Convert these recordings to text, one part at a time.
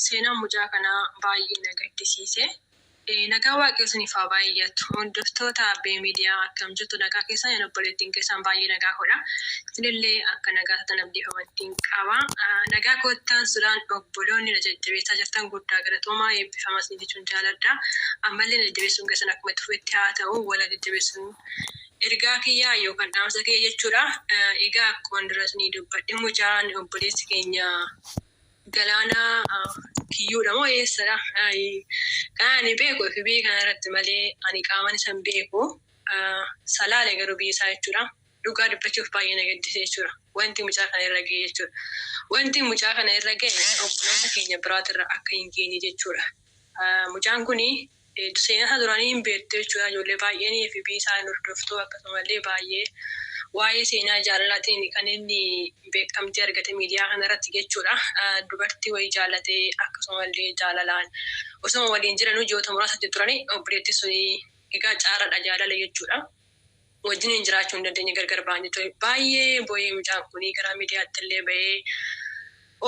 Seenaan mucaa kanaa baay'ee na gaddisiise. Nagaa Waaqayyo isiniif haa baay'atu. Hordoftoota Abbee Miidiyaa, akkam jirtu? Nagaa keessan? Ani obboleettiin keessan baay'ee nagaa godha. Isinillee akka nagaa taatan abdii fi amantiin qaba. Nagaa koottaan sudaan obboloonni na jajjabeessaa jirtan guddaa galatoomaa, eebbifama isin jechuun jaaladha. Ammallee na jajjabeessuun keessan akkuma itti fufetti haa ta'u, wal jajjabeessuun ergaa kiyyaa yookaan dhaamsa kiyya jechuudha. Egaa akkuma dura isinii dubbadhe, mucaan obboleessi keenya Galaanaa Kiyyuudha moo eessadha? Kan ani beeku FB kana irratti malee ani qaamaan isa hin beeku. Salaale garuu biyyi isaa jechuudha. Dhugaa dubbachuuf baay'ee na gaddise jechuudha. Wanti mucaa kana irra ga'e jechuudha. Wanti mucaa kana irra ga'e obboloota keenya biraatirra akka hin geenye jechuudha. Mucaan kuni seenaa isaa duraanii hin beektu jechuudha. Ijoollee baay'een FB isaa hin hordoftu, akkasumallee baay'ee waa'ee seenaa jaalalaatiin kan inni beekamtii argate miidiyaa kana irratti jechuudha. Dubartii wayii jaallatee, akkasumallee jaalalaan osuma waliin jiranuu ji'oota muraasa turanii, obboleettii suni egaa caaraadha jaalala jechuudha. Wajjiniin jiraachuu hin dandeenye, gargar ba'an jechuudha. Baay'ee bo'ee mucaan kuni gara miidiyaatti illee ba'ee,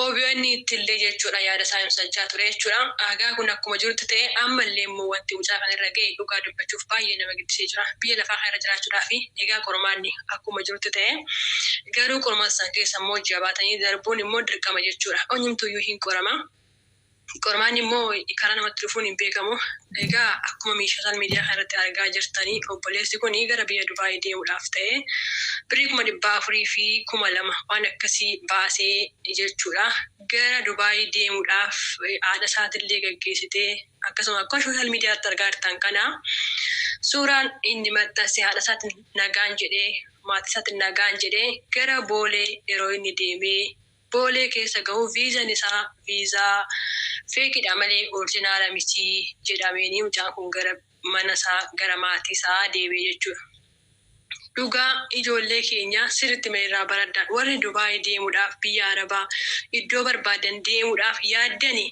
OBN itti illee jechuudha, yaada isaa ibsachaa ture jechuudha. Egaa kun akkuma jirutti ta'e, ammallee immoo wanti mucaa kana irra ga'e dhugaa dubbachuuf baay'ee nama gaddisee jira. Biyya lafaa kana irra jiraachuudhaaf egaa qormaanni akkuma jirutti ta'e, garuu qormaata san keessa immoo jabaatanii darbuun immoo dirqama jechuudha. Eenyumtuyyuu hin qorama. Qormaanni immoo karaa namatti dhufuun hin beekamu. Egaa akkuma meeshaa miidiyaa kana irratti argaa jirtanii, obboleessi kun gara biyya Dubaayii deemuudhaaf ta'e birrii 402,000 waan akkasii baasee jechuudha. Gara Dubaayii deemuudhaaf haadha isaatillee gaggeessitee, akkasuma akkuma social miidiyaatti argaa jirtan kana suuraan inni maxxanse, haadha isaatiin nagaan jedhee, maatii isaatiin nagaan jedhee gara Boolee yeroo inni deemee Boolee keessa gahu, viizaan isaa viizaa feekiidha malee original miti jedhameenii mucaan kun gara mana isaa, gara maatii isaa deebi'e jechuudha. Dhugaa ijoollee keenya sirriitti mee irraa baradhaa. Warri Dubaayii deemuudhaaf, biyya Arabaa iddoo barbaadan deemuudhaaf yaaddani,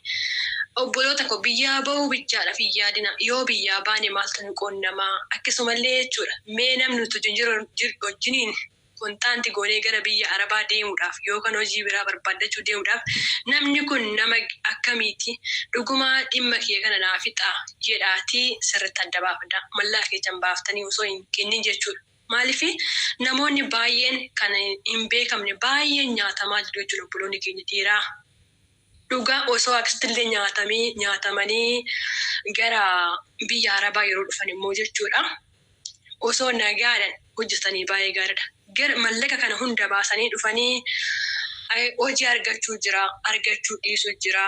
obboloota koo, biyyaa bahuu bichaadhaaf hin yaadina. Yoo biyyaa baane maaltu nu qonnamaa? Akkasumallee jechuudha, mee namni nuti wajjin jiru wajjiniin contact goonee gara biyya Arabaa deemuudhaaf yookaan hojii biraa barbaaddachuu deemuudhaaf, namni kun nama akkamiiti? Dhugumaa dhimma kiyya kana naa fixaa jedhaatii sirriitti adda baafadha. Mallaqa keessan baaftanii osoo hin kennin jechuudha. Maaliif, namoonni baay'een kan hin beekamne baay'een nyaatamaa jiru jechuudha, obboloonni keenya dhiiraa. Dhugaa osoo akkasittillee nyaatamii nyaatamanii gara biyya Arabaa yeroo dhufan immoo jechuudha, osoo nagaadhaan hojjetanii baay'ee gaariidha. Gara mallaqa kana hunda baasanii dhufanii hojii argachuu jira, argachuu dhiisuu jira.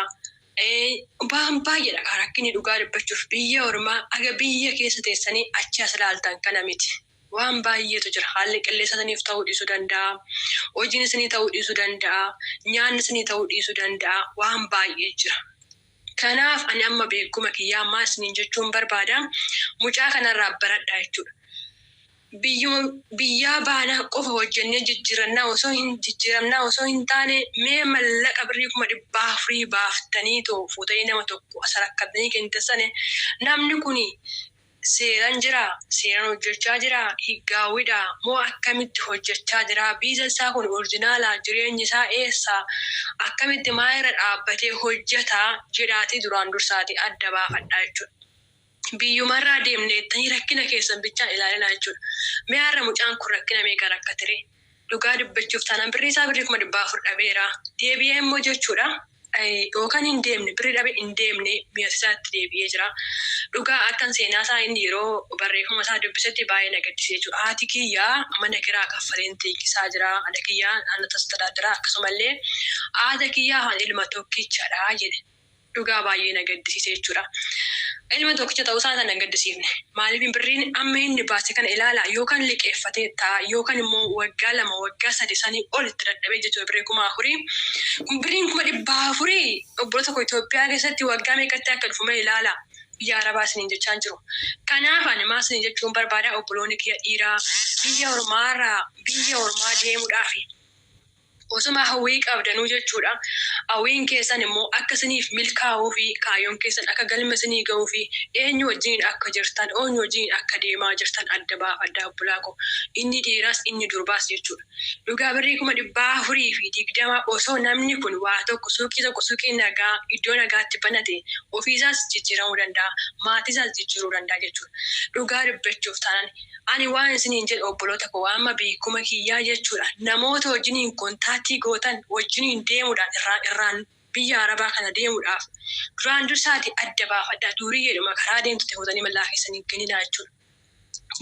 Waan baay'eedha kan rakkinni, dhugaa dubbachuuf, biyya ormaa aga biyya keessa teessanii achi as ilaaltan kana miti. Waan baay'eetu jira. Haalli qilleensa isiniif ta'uu dhiisuu danda'a. Hojiin isinii ta'uu dhiisuu danda'a. Nyaanni isinii ta'uu dhiisuu danda'a. Waan baay'ee jira. Kanaaf ani amma beekuma kiyyaa ammaa isiniin jechuun barbaada. Mucaa kanarraa baradhaa jechuudha. Biyyuma biyyaa baanaa qofa hojjennee jijjiirannaa osoo hin jijjiiramnaa osoo hin taane, mee mallaqa birrii 400,000 baaftanii too fuutanii nama tokko as rakkatanii kennitan sana, namni kuni seeran jira, seeran hojjechaa jira, higgaawidha moo, akkamitti hojjechaa jira, viiza isaa kun original, jireenyi isaa eessa, akkamitti maalirra dhaabbatee hojjeta jedhaatii duraan dursaatii adda baafadhaa jechuudha. Biyyumarraa deemne jettanii rakkina keessan bichaan ilaalinaa jechuudha. Mee har'a mucaan kun rakkina meeqa rakkatere? Dhugaa dubbachuuf taanaan birrii isaa birrii 400,000 dhabeera. Deebi'ee immoo jechuudha, yookaan hin deemne, birrii dhabe, hin deemne, mi'a isaatti deebi'ee jira. Dhugaa akkan seenaa isaa inni yeroo barreeffama isaa dubbisetti baay'ee na gaddisiise jechuudha. Haati kiyyaa mana kiraa kaffaleen teechisaa jira. Haadha kiyyaa ana tastadaadira, akkasumallee haadha kiyyaa afaan ilma tokkichadha jedhe. Dhugaa baay'ee na gaddisiise jechuudha. Ilma tokkicha ta'uu isaa na gaddisiifne. Maaliif, birriin amma inni baase kana ilaala, yookaan liqeeffatee ta'a, yookaan immoo waggaa 2, waggaa 3 sanii ol itti dadhabee jechuudha birrii 4,000. Kun birriin 400,000, obboloota koo, Itoophiyaa keessatti waggaa meeqatti akka dhufu mee ilaala. Biyya Arabaa isiniin jechaa jiru. Kanaaf ani maal isiniin jechuun barbaada, obboloonni kiyya dhiiraa, biyya ormaarraa biyya ormaa deemuudhaafi osuma hawwii qabdanuu jechuudha. Hawwiin keessan immoo akka isiniif milkaa'uu fi kaayyoon keessan akka galma isinii ga'uu fi eenyu wajjiniin akka jirtan, eenyu wajjiniin akka deemaa jirtan adda baafadhaa obbolaa koo. Inni dhiiraas inni durbaas jechuudha. Dhugaa birrii 420,000 osoo namni kun waa tokko suuqii tokko suuqii nagaa iddoo nagaatti banate ofiisaas jijjiiramuu danda'a, maatiisaas jijjiiruu danda'a jechuudha. Dhugaa dubbachuuf taanaan ani waan isiniin jedhu obboloota koo waan amma beekuma kiyyaa jechuudha. Namoota wajjiniin kontaaktii gootan wajjiniin deemuudhaan irraan biyya Arabaa kana deemuudhaaf duraan dursaati adda baafadhaa, duuriyyeedhuma karaa deemtu ta'e hootanii mallaa keessanii kenninaa jechuudha.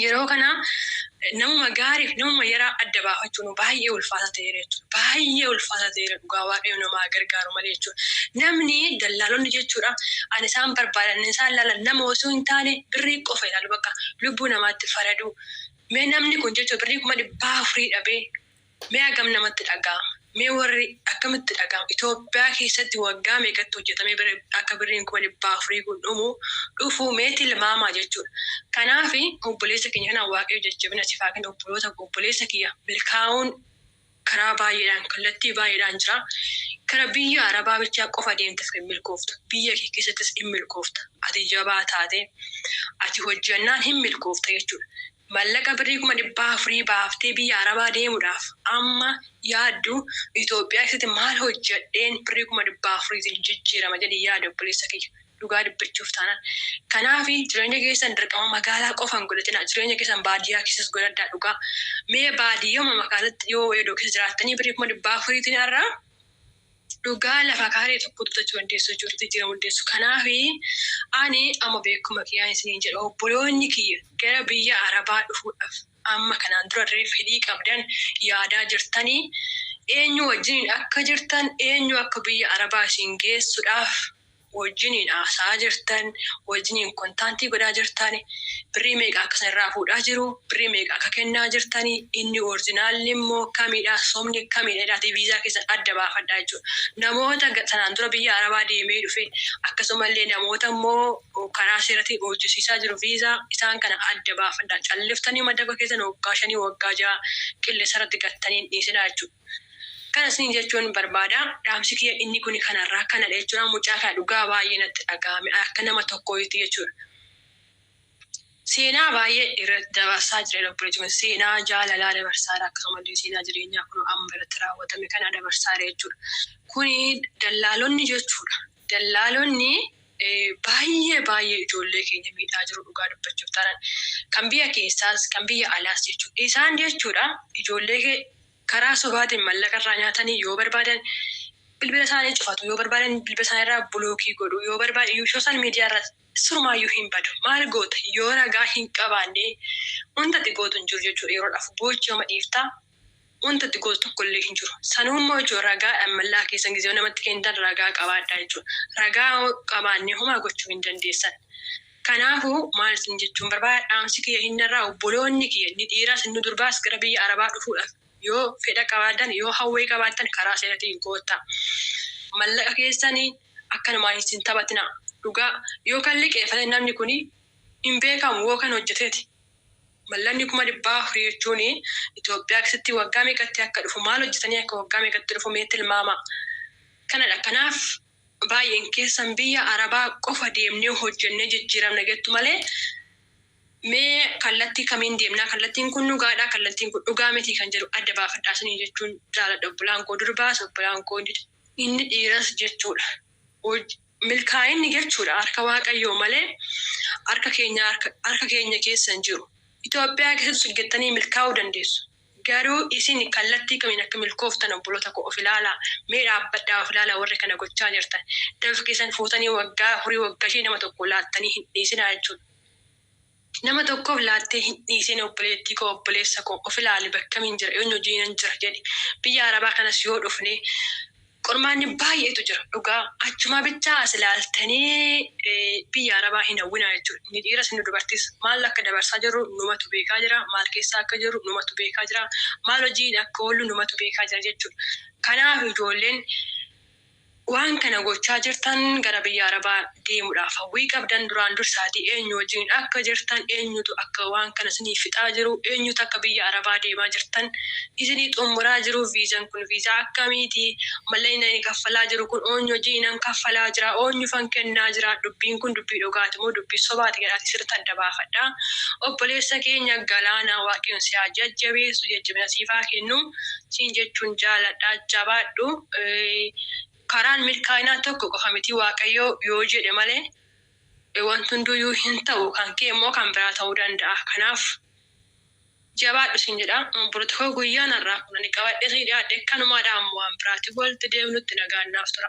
Yeroo kana namuma gaariif namuma yaraa adda baafachuun baay'ee ulfaataa ta'eera jechuudha. Baay'ee ulfaataa ta'eera, dhugaa Waaqayyo namaa gargaaru malee jechuudha. Namni dallaalonni jechuudha ani isaan barbaadan isaan ilaalan nama osoo hin taane birrii qofa ilaalu, bakka lubbuu namaatti faraduu. Mee namni kun jechuudha birrii 400,000 dhabee mee hagam namatti dhaga'ama? Mee warri akkamitti dhaga'ama? Itoophiyaa keessatti waggaa meeqatti hojjetamee akka birriin 400,000 kun dhumu dhufu mee tilmaamaa jechuudha. Kanaaf obboleessa keenya kana Waaqayyo jajjabina siif haa kennu. Obboloota, obboleessa kiyya, milkaa'uun karaa baay'eedhaan kallattii baay'eedhaan jira. Kara biyya Arabaa bichaa qofa deemtes kan milkooftu. Biyya kee keessattis hin milkoofta. Ati jabaa taate ati hojjannaan hin milkoofta jechuudha. Mallaqa birrii 400,000 baaftee biyya Arabaa deemuudhaaf amma yaaddu, Itoophiyaa keessatti maal hojjedheen birrii 400,000tiin jijjiirama jedhii yaada, obboleessa kiyya. Dhugaa dubbachuuf taanaan. Kanaaf jireenya keessan dirqama magaalaa qofa hin godhatinaa. Jireenya keessan baadiyyaa keessas godhadhaa dhugaa. Mee baadiyyaa magaalatti yoo iddoo keessa jiraattanii birrii 400,000tiin irraa dhugaa lafa kaaree tokko bitachuu dandeessu jechuudha, jijjiiramuu dandeessu. Kanaaf ani amma beekuma kiyyaan isiniin jedha, obboloonni kiyya gara biyya Arabaa dhufuudhaaf amma kanaan dura illee fedhii qabdan yaadaa jirtanii, eenyu wajjiniin akka jirtan, eenyu akka biyya Arabaa isin geessuudhaaf wajjiniin haasaa jirtan, wajjiniin kontaantii godhaa jirtan, birrii meeqa akka isin irraa fuudhaa jiru, birrii meeqa akka kennaa jirtanii, inni originalli immoo kamidha, sobni kamidha jedhaatii viizaa keessan adda baafadhaa jechuudha. Namoota sanaan dura biyya Arabaa deemee dhufe, akkasumallee namoota immoo karaa seeratiin hojjisiisaa jiru viizaa isaan kana adda baafadhaa. Calliftanii madda keessan waggaa 5, waggaa 6 qilleensa irratti gattanii hin dhiisinaa jechuudha. Kana isin jechuun barbaada. Dhaamsi kiyya inni kun kanarraa kanadha jechuudha. Mucaa kana dhugaa baay'ee natti dhaga'ame akka nama tokkootti jechuudha. Seenaa baay'ee irratti dabarsaa jira obboleettii kun. Seenaa jaalalaa dabarsaa jira, akkasumallee seenaa jireenyaa kun amma irratti raawwatame kana dabarsaa jira jechuudha. Kuni dallaalonni jechuudha. Dallaalonni baay'ee baay'ee ijoollee keenya miidhaa jiru, dhugaa dubbachuuf taanaan. Kan biyya keessaas kan biyya alaas jechuudha. Isaan jechuudha ijoollee karaa sobaatiin mallaqa irraa nyaatanii, yoo barbaadan bilbila isaanii cufatu, yoo barbaadan bilbila isaanii irraa block godhu, yoo barbaadan social media irraa surmaayyuu hin badu. Maal goota yoo ragaa hin qabaanne? Wanta ati gootu hin jiru jechuudha. Yeroodhaaf boochama dhiiftaa, wanta ati gootu tokkollee hin jiru. Sanuummoo jechuudha ragaadhaan mallaqa keessan gisee namatti kennitan ragaa qabaadhaa jechuudha. Ragaa qabaannee homaa gochuu hin dandeessan. Kanaafuu maal isin jechuun barbaada, dhaamsi kiyya inni irraa, obboloonni kiyya inni dhiiraas inni durbaas gara biyya Arabaa dhufuudhaaf yoo fedha qabaatan, yoo hawwee qabaatan, karaa seeratiin koottaa. Mallaqa keessanii akkanumaan isin taphatinaa. Dhugaa yoo kan liqeeffate namni kun hin beekamu yoo kan hojjeteeti. Mallaqni 400,000 jechuun Itoophiyaa keessatti waggaa meeqatti akka dhufu, maal hojjetanii akka waggaa meeqatti dhufu mee tilmaama. Kanadha. Kanaaf baay'een keessan biyya Arabaa qofa deemnee hojjennee jijjiiramna jettu malee, mee kallattii kamiin deemnaa, kallattiin kun dhugaadha, kallattiin kun dhugaa miti kan jedhu adda baafadhaa isinii jechuun jaaladha. Obbolaan koo durbaas, obbolaan koo inni dhiiras jechuudha. Milkaa'inni jechuudha harka Waaqayyoo malee harka keenya keessa hin jiru. Itoophiyaa keessatti hojjettanii milkaa'uu dandeessu. Garuu isin kallattii kamiin akka milkooftan, obboloota koo, of ilaalaa. Mee dhaabbadhaa of ilaalaa warri kana gochaa jirtan. Dafa keessan fuutanii waggaa 4, waggaa 5 nama tokko laattanii hin dhiisinaa jechuudha. Nama tokkoof laattee hin dhiisin, obboleettii koo, obboleessa koo, of ilaali, bakkamiin jira, eenyu hojiinan jira jedhi. Biyya Arabaa kanas yoo dhufne qormaanni baay'eetu jira dhugaa, achuma bichaa as ilaaltanii biyya Arabaa hin hawwinaa jechuudha. Inni dhiiras inni dubartis maal akka dabarsaa jirru numatu beekaa jira, maal keessa akka jirru numatu beekaa jira, maal hojiin akka oollu numatu beekaa jira jechuudha. Kanaaf ijoolleen Waan kana gochaa jirtan gara biyya Arabaa deemuudhaaf hawwii qabdan duraan dursaatii eenyu wajjin akka jirtan, eenyutu akka waan kana isinii fixaa jiru, eenyutu akka biyya Arabaa deemaa jirtan isinii xumuraa jiru, viizaan kun viizaa akkamiiti, mallaqni ani kaffalaa jiru kun eenyu wajjin nan kaffalaa jira, eenyufan kennaa jira, dubbiin kun dubbii dhugaati moo dubbii sobaati jedhaati sirriitti adda baafadha. Obboleessa keenya Galaanaa, Waaqayyoon si haa jajjabeessu, jajjabina siif haa kennu siin jechuun jaaladha, jabaadhu. Karaan milkaa'inaa tokko qofa miti, Waaqayyoo yoo jedhe malee wanti hunduyyuu hin ta'u, kan kee immoo kan biraa ta'uu danda'a. Kanaaf jabaadhu siin jedha. Obboloota koo, guyyaan har'aa kun ani qabadhee isinii dhiyaadhe kanumaadha. Ammoo waan biraatti walitti deemnutti nagaan naaf tura.